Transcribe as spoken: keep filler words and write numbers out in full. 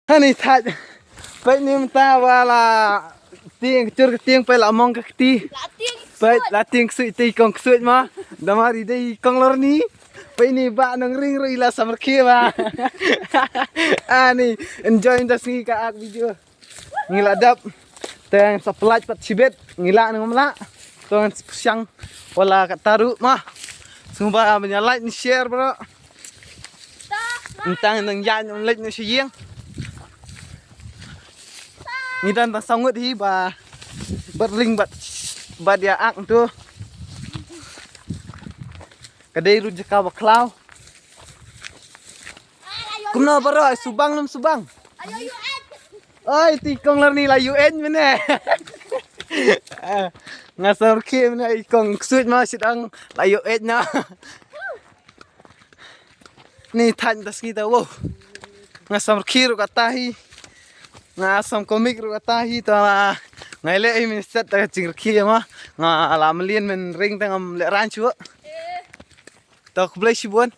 Hani thait. Peit ni mynta ba la tieng, ka jur ka tieng, peit la mong ka kti. La tieng. Peit la tieng ksuid, te i kong ksuid ma. Namar i dei i kong lorni. Peit ni ba nongring ruh i la samrkhie ba. Ani enjoy mynta sngi ka ak video. Ngi la dep. Te ngan sa pynlait pat shibit. Ngi lah ne ngam lah. To ngan sa pyrshang. Wala katta ruh ma. Sngewbha ban ïa like ne share bro. Mynta ngan ïaid leit noh sha ïing. Ngi dang tang saw ngut hi ba bad ring bad, bad ïa ak tu. Ka dei ruh jaka ba khlaw. Kumno bro, ai subang lem subang. Oi, te i kong lorni la ïoh eit mynne. Nga samrkhie mynne, i kong ksuid ma shit ang la ïoh eit na. Ni thait mynta sngi ta, wow. Nga samrkhie ruh katta hi. Nga sam comic ruh katta hi, ta nga leh hi mynstep ta ka jingrkhie ma. Nga la mlien mynring ta ngam lehrain shuh. Ta khublei shibun.